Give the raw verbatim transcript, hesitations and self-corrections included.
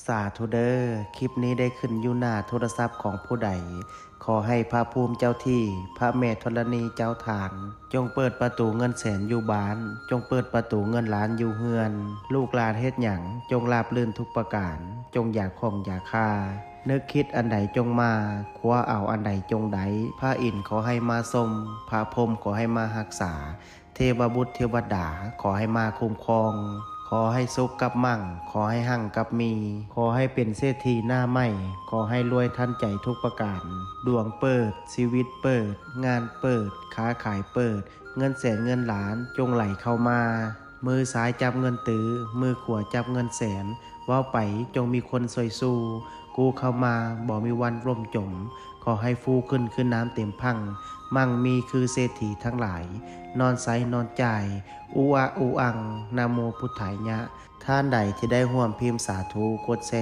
สาธุเด้อ คลิปนี้ได้ขึ้นอยู่หน้าโทรศัพท์ของผู้ใด ขอให้พระภูมิเจ้าที่ พระแม่ธรณีเจ้าทาน จงเปิดประตูเงินแสนอยู่บ้าน จงเปิดประตูเงินล้านอยู่เฮือน ลูกหลานเฮ็ดหยัง จงราบรื่นทุกประการ จงอย่าข้องอย่าคา นึกคิดอันใดจงมา คว้าเอาอันใดจงได้ พระอินทร์ขอให้มาชม พระพรหมขอให้มารักษา เทวบุตรเทวดาขอให้มาคุ้มครอง ขอให้สุขกับมั่ง ขอให้หั่งกับมี ขอให้เป็นเศรษฐีหน้าใหม่ ขอให้รวยทันใจทุกประการ ดวงเปิด ชีวิตเปิด งานเปิด ค้าขายเปิด เงินแสนเงินล้านจงไหลเข้ามา มือซ้ายจับเงินตื้อ มือขวาจับเงินแสน เว้าไปจงมีคนซอยสู้ กู้เข้ามาบ่มีวันล่มจม ขอให้ฟูขึ้นคือน้ำเต็มพัง มั่งมีคือเศรษฐีทั้งหลาย นอนใสนอนจ่าย อุอะอุอัง นะโมพุทธายะ ท่านใดที่ได้ร่วมพิมพ์สาธุ กดแชร์